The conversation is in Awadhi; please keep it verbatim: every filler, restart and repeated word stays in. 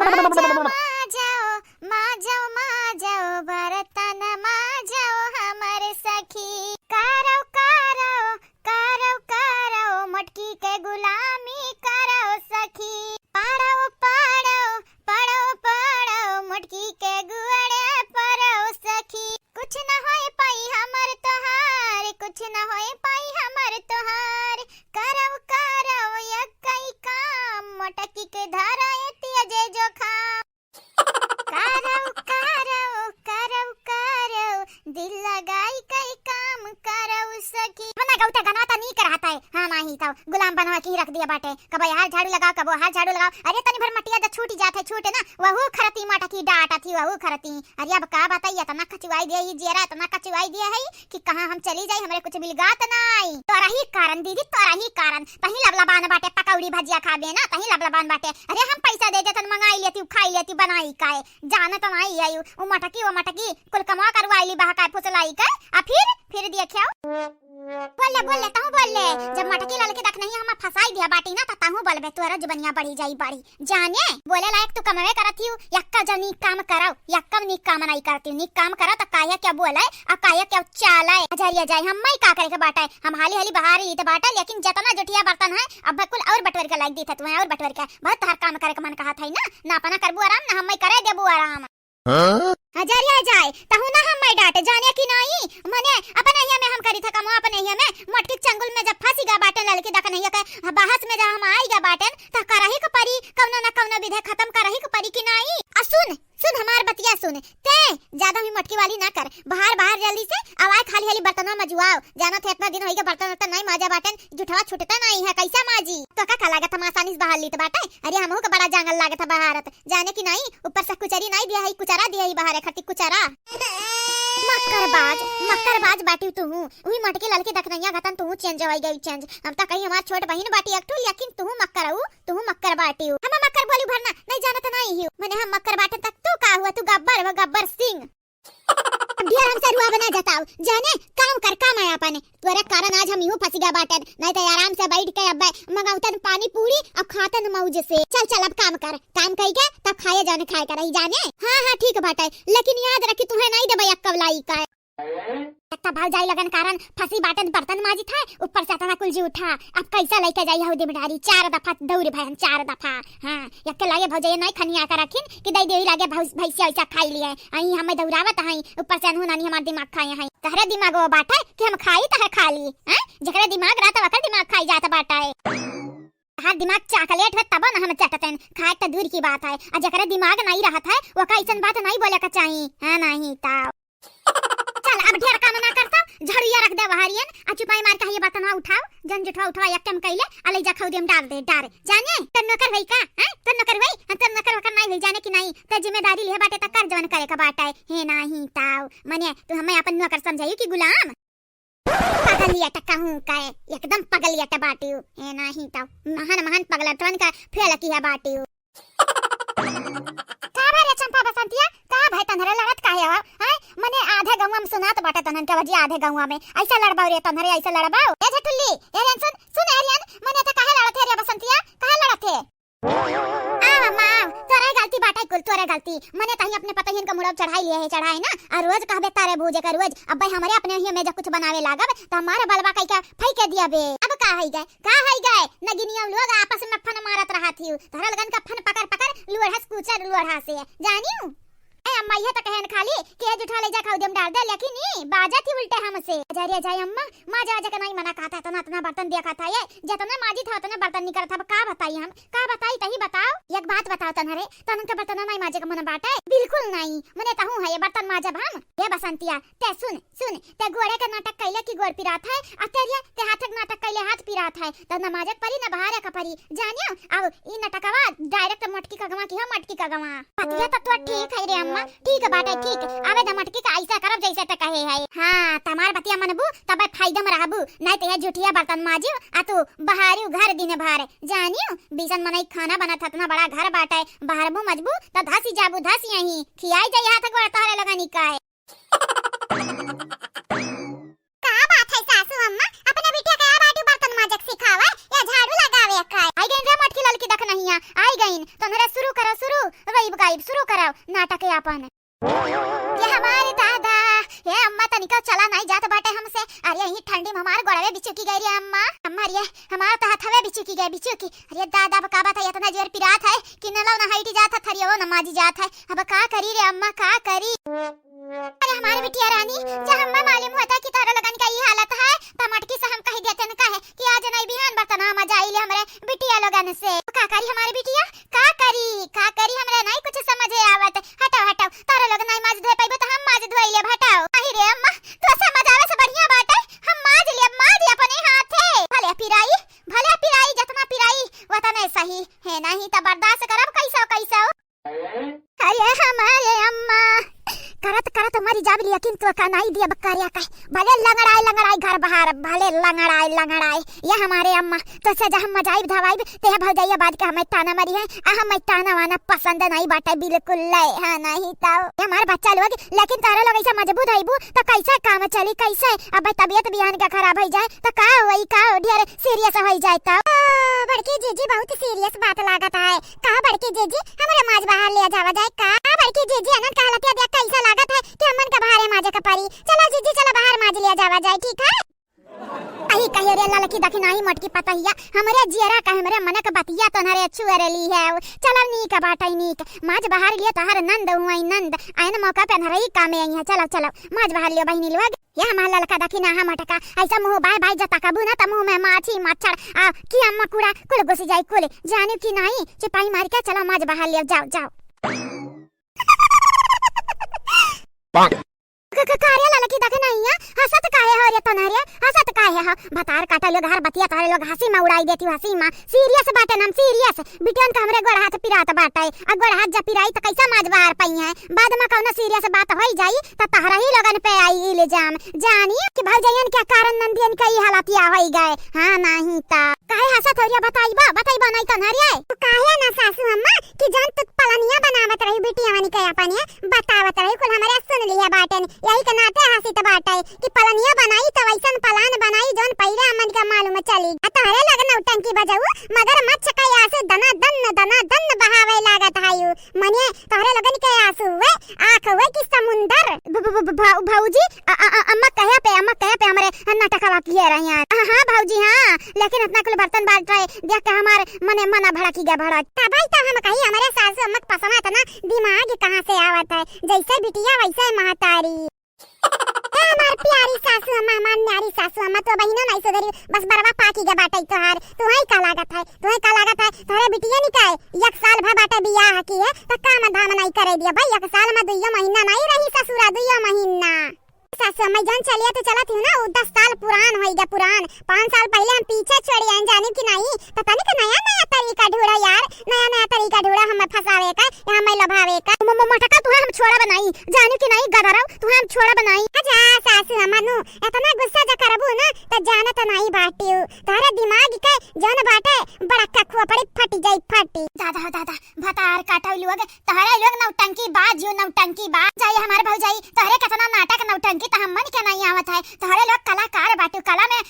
माजो, माजो, माजो, माजो, बर्तन माजो हमर सखी। करौ, करौ, करौ, करौ, मोटकी के गुलामी करौ सखी। पड़ौ, पड़ौ, पड़ौ, पड़ौ, मोटकी के गुअड़े पड़ौ सखी। कुछ न होए पाई हमर तोहार, कुछ न होए पाई हमर तोहार। करौ, करौ, यक्कई काम, मोटकी के धरा एतिया जे जोखाम। करौ, करौ, करौ, करौ, दिल लगाई कई काम करौ सखी। अपना गौता गनवा त नीक रहत है, हाँ नाही त गुलाम बनवा के ही रख दिया बाटे। कबो यहाँ झाड़ू लगाओ, कबो वहाँ झाड़ू लगाओ। अरे तनी भर मटिया द छूट जात है, छूटे ना, वहू खरती मोटकी डाँटत ही, वहू खरती। अरे अब का बताई, इतना कचुआई दिया ही जियरा, इतना कचुआई दिया है कि कहाँ हम चली जाई, हमरे कुछ मिलगात नाई। तोरा ही कारण दीदी, तोरा ही कारण। तही लबलबान बाटे, पकौड़ी भजिया खाबे ना, तही लबलबान बाटे। अरे हम पैसा दे देतन, मंगाई लेती, खाई लेती, बनाई काय। जानत नाई आई, उ मटकी, वो मटकी, कुल कमा करवाई ली, बहकाय फुसलाई के। आ फिर, फिर देखियो। बोल ले, बोल ले, तहूँ बोल ले। जब मटकी ललकी देख नहीं हम फंसाई दिया बाटी ना, त तहूँ बोलबे, तोरा जुबनिया बढ़ी जाई बड़ी। जाने, बोले लायक तू कमवे करत हिउ, यक्का जो नीक काम करौ, यक्का नीक काम नाई करती, नीक काम करौ त काहे क्या बोले, आ काहे क्या चाले। अजरिया जाए, हम मई का करे के बाटे, हम हाली हाली बहारी त बाटे, लेकिन जतना जुठिया बर्तन है, अब कुल और बटोर के लायक दी था तुम्हें, और बटोर के, बहुत तहर काम करे के मन कहत है ना, ना अपना करबू आराम, ना हम मई करे देबू आराम। हाँ? अजरिया जाए, तहु ना हम मई डांटे, जाने कि नाई, मने अपने हिया में हम करी था कमवा, अपने हिया में, मोटकी चंगुल में जब फंसी गा बाटे ललकी देख नहीं के, बहस में जब हम आई गा बाटे, त करही के परी, कौनो ना कौनो विधे खत्म करही के परी कि नाई। आ सुन, सुन हमार बतिया सुन, ते ज्यादा भी मोटकी वाली ना कर, बाहर, बाहर जल्दी से, आवाज खाली हाली बर्तनवा मजुआओ, जाना थे इतना दिन होई के बर्तन वर्तन नहीं माजा बाटे, जुठवा छूटता नहीं है, कैसा माजी? तो का, का लागत हम आसानी से बहार लीत बाटे, अरे हमहू के बड़ा जांगल लागत है बहारत। जाने कि नाई, ऊपर से कुचरी नाई दिया है, कुचरा दिया है बाहर, खट्टी कुचरा। मक्करबाज, मक्करबाज बाटिउ तुहू। उही मोटकी ललकी दखनैया घतन तुहू change होई गई change। हम त कहीं हमार छोट बहिन बाटी एक ठो, लेकिन तुहू मक्कर हऊ, तुहू मक्कर बाटिउ। हम मक्कर बोली भरना, नहीं जानत नाई हिउ। मने हम मक्कर बाटे तक तू का हुआ, तू गब्बर हो, गब्बर सिंह। अब ढेर हमसे रुआ बना जताओ, जाने काम कर, काम है अपन। तोरे कारण आज हम यूं फंस गया बाटन, नहीं तो आराम से बैठ के अब मंगाउतन पानी पूरी और खातन मौज से। चल चल अब काम कर, काम कई के तब खाए जाने खाए के रही जाने। हाँ हाँ ठीक बाटे, लेकिन याद रखी तुहे नहीं देबे अक्कव लाई का। एक तो भौजाई लगन कारण फंसी बाटन बर्तन माजित है, ऊपर से अतना कुल जी उठा। अब कैसा लेके जाई हऊ दिमडारी, चार दफा दौड़ भयन चार दफा। हाँ, यक्के लागे भौजाई नहीं खनिया कर रखिन कि दई देवी लागे भौस-, भैंसिया वैसा खाई लिए। आई हमें दौड़ावत हई, ऊपर से अनहु नानी हमार दिमाग खाए हई। तहरे दिमाग वो बाटे कि हम खाई तहे खा ली, हैं? जकरे दिमाग रहत वकर दिमाग खाई जात बाटे। हर दिमाग chocolate हो तब न हम चटतन, खाए त दूर की बात है। आ जकरे दिमाग नहीं रहत है, वका ऐसन बात नहीं बोले का चाही, हाँ नहीं ता। चल, अब ढेर काम ना करता, झड़ुइया रख दे बहरियन, आ चुपाई मार के ये बर्तनवा उठाओ, जन जुठवा उठवा एक टाइम कैले, आ ले जा खौदी में डार दे, डार। जाने, तन नौकर होई का, हैं? तन नौकर होई? हाँ, तन नौकर वकर नाई होई, जाने कि नाई? ते जिम्मेदारी लिहे बाटे त कर जवन करे का बाटे, हे नाही ताऊ। मने, तू हमें अपन नौकर समझाई कि गुलाम? पगलिया टका हूँ का, एकदम पगलिया ट बाटियो, हे नाही ताऊ। महान, महान पगलटवन का फेल की है बाटियो। का भा रे चंपा बसंतिया, का भाई तन्हरे लड़त काहे हो? हैं? मने आधे गौवा में सुनात बाटे तन्हन के वजी आधे गौवा में। ऐसा लड़बाओ रे तन्हरे, ऐसा लड़बाओ। ए झटुल्ली, ए रियन सुन, सुन ए रियन, मने त काहे लड़त है रे बसंतिया? काहे लड़त है? आव अम्मा, आव, तोरे गलती बाटे कुल, तोरे गलती। मने तही अपने पतहियन का मुड़वा चढ़ाई लिए है, चढ़ाई ना। आ रोज कहबे तारे भूजे का रोज। अब भाई हमरे अपने ही में जब कुछ बनावे लागब, त हमारे बलवा कई के फेंके दिया बे। अब का है गए? का है गए? नगिनिया लोग आपस में फन मारत रहत हिउ। धरल गन का फन पकड़ पकड़ लोढ़स कूचर लोढ़ा से। जानियो? ए अम्मा, ये तो कहन खाली कि ये जुठा ले जा खौदी में डार दे, लेकिन ई बाजत ही उल्टे हमसे। अजरिया जाए अम्मा, माजा वाजा के नहीं मना कहता, इतना, इतना बर्तन दिया कहता ये, जितने माजी था उतने बर्तन निकलत था। अब का बताई हम, का बताई, तही बताओ। एक बात बताओ तन्हरे, तनन के बर्तन नहीं माजे के मन बाटे? बिल्कुल नहीं, मने तहूँ है ये बर्तन माजब हम। ये बसंतिया, ते सुन, सुन, ते गोड़े के नाटक कैले की गोड़ पिरात है, आ ते रे, ते हाथ के नाटक कैले हाथ पिरात है, त न माजक परी न बहारे का परी, जानियो? अब ई नाटकवा direct मटकी का गवा की है, मटकी का गवा। बतिया त तोर ठीक है रे अम्मा, ठीक बाटे ठीक, आवे द मटकी का ऐसा करब जैसे ते कहे है। हाँ, तमार बतिया मनबू तबे फायदा में रहबू, नहीं ते ये जुठिया बर्तन माजियो, आ तू बहारियो घर दिन भर, जानियो? बीसन मनई खाना बनत हतना बड़ा घर बाटे, बहारबू मजबू त धसी जाबू धस यहीं, खियाई जाई हाथ गोड़ तोहरे लगनी का है। का बात है सासू अम्मा, अपने बिटिया के आ बाटी बर्तन माजक सिखावे या झाड़ू लगावे का? आई गई रे मटकी ललकी दखना। हियाँ आई गईन, तोहरे शुरू करो, शुरू, रोइब गाइब शुरू करो नाटक आपन। ये हमारे दादा, ये अम्मा तनिको चला नाई जात बाटे हमसे। अरे यही ठंडी में हमार गोड़वे बिचुकी गई रे अम्मा। अम्मा रे, हमार तो हथवे बिचुकी गए, बिचुकी। अरे दादा, अब का बात है, इतना जोर पिरात है कि न लो न हइटी जात है, थरियो न माजी जात है। अब का करी रे अम्मा, का करी? अरे हमारे बिटिया रानी, जब हमें मालूम होता कि तारा लोगन का ई हालत है, त मटकी से हम कह देते न कहे कि आज नहीं बिहान बर्तना मजा आई ले हमरे बिटिया लोगन से। का करी हमारे बिटिया, का करी, का करी, हमरे नहीं कुछ समझे आवत। हटाओ, हटाओ, तारा लोग नहीं माज धोए पाइबो त हम माज धोई लेब, हटाओ। अही रे अम्मा, तो से मजावे से बढ़िया बाटे, हम माज लेब, माज अपने हाथे। भले पिराई, भले पिराई, जितना पिराई उतने सही है, नहीं त बर्दाश्त करब कैसो कैसो। अरे हमारे अम्मा, करत करत मरी जाब, लेकिन तो का नाई दिया बकरिया का। भले लंगड़ाए लंगड़ाए घर बहार, भले लंगड़ाए लंगड़ाए। ये हमारे अम्मा, तो से जहाँ मजाइब धवाइब, ते भौजैया बाद के हमें ताना मरी है, आ हमें ताना वाना पसंद नहीं बाटे बिल्कुल ले, हाँ नहीं तो। ये हमारे बच्चा लोग, लेकिन तारा लोग ऐसा मजबूत हईबू, तो कैसे काम चली, कैसे? अब तबीयत बिहान का खराब हो जाए, तो का होई, का हो, ढेर serious हो जाए तो। आ, बड़की जीजी बहुत serious बात लागत है। का बड़की जीजी, हमरे माज बाहर लिया जावा जाए का? बड़की जीजी, अनंत का हालतिया देख कैसा लागत है कि हमन का बाहरे माजे का परी। चलो जीजी, चलो बाहर माज लिया जावा जाए, ठीक है? अही कहिए रे ललकी दखिनाही मोटकी पतहिया, हमरे जियरा का हमरे मन के बतिया तोहरे छुअरे ली है। चलो नीक बाटे नीक, माज बाहर लिया तोहर नंद हुआई नंद, आयन मौका पे अनहरई कामे आई है। चलो चलो माज बाहर लियो बहिनी लोग। ये हमार ललका दखिनाहा मटका, ऐसा मुँह बाय बाय जता कबू ना त मुँह में माछी मच्छर आ किया मकुड़ा कुल घुस जाई कुल, जानी कि नहीं? चिपाई मार के चलो माज बाहर लियो, जाओ जाओ। क-, क-, का रे ललकी दखिनाहिया, हंसत काहे हो रे तोहरे, हंसत काहे हो? भतार काटा लोग हर बतिया तोहरे लोग हंसी में उड़ाई देती हो, हंसी में। Serious बाटे नाम, serious। बिटियन का हमरे गोड़ हाथ पिरात बाटे, आ गोड़ हाथ जब पिराई त कैसा माज बाहर पई है? बाद में कौनो serious बात होई जाई त तहरा ही लोगन पे आई इल्जाम। जानी कि भौजैयन के कारण नंदियन के ई हालतिया होई गए। हाँ, नहीं त। काहे हंसत हो रे? बताइबा, बताइबा नहीं तोहरे। तू काहे ना सासू अम्मा कि जौन तू पलनिया बनावत रही बिटियवन के अपने, बतावत रही, कुल हमरे सुन लिहे बाटेन। यही के नाते हंसित बाटे कि पलनिया बनाई त वैसन पलान बनाई जौन पहिले हमन के मालूम चली। आ तोहरे लग नौटंकी बजाऊ, मगरमच्छ का आंसू दना दन, दना दन बहावे लागत है यू। मने तोहरे लोगन के आंसू हुए, आंख हुए कि समुंदर। भ-, भ-, भ-, भ-, भौ-, भौजी, अ-, अ-, अ-, अम्मा कहे पे, अम्मा कहे पे हमरे नाटकवा किए रही हैं। हाँ, हाँ भौजी, हाँ, लेकिन इतना कुल बर्तन बांट रहे, देख के हमार मने मना भड़की गया भड़क। तबही तो हम कही हमरे सासू अम्मा के पसवा इतना दिमाग कहाँ से आवत है, जैसे बिटिया वैसे महतारी। ए हमार प्यारी सासू अम्मा, हमार न्यारी सासू अम्मा, तो बहिनो नहीं सुधरी, बस बरवा पाकी गया बाटे तोहार। तुहई का लागत है, तुहई का लागत है, तोहरे बिटिया निकाय एक साल भा बाटे बियाह किहे, त काम धाम नहीं करे दिया भाई, एक साल में दुइयो महीना नहीं रही ससुरा, दुइयो महीना। सासू अम्मा जौन चलिया तू चलत ही ना, उ दस साल पुरान होई गया, पुरान। पाँच साल पहिले हम पीछे छोड़ी आइन, जानी कि नहीं? त तनिक नया नया तरीका ढूंढा यार, नया नया तरीका ढूंढा हमें फंसावे का, या हमें लभावे का। म-, म-, मटका तुहे हम छोड़ा बनाई, जानी कि नहीं गदरव, तुहे हम छोड़ा बनाई। अच्छा सासू अम्मा नु, इतना गुस्सा ज करबू ना, त जानत नहीं बाटियो, तोहरे दिमाग के जौन बाटे, बड़ा का खोपड़ी फटी जाई, फटी। दादा हो दादा, भतार काटो लोग, तोहरे लोग नौटंकी बाज, यू नौटंकी बाज। जाई हमार भौजाई, तोहरे केतना नाटक नौटंकी त हमन के नहीं आवत है। तोहरे लोग कलाकार बाटू, कला में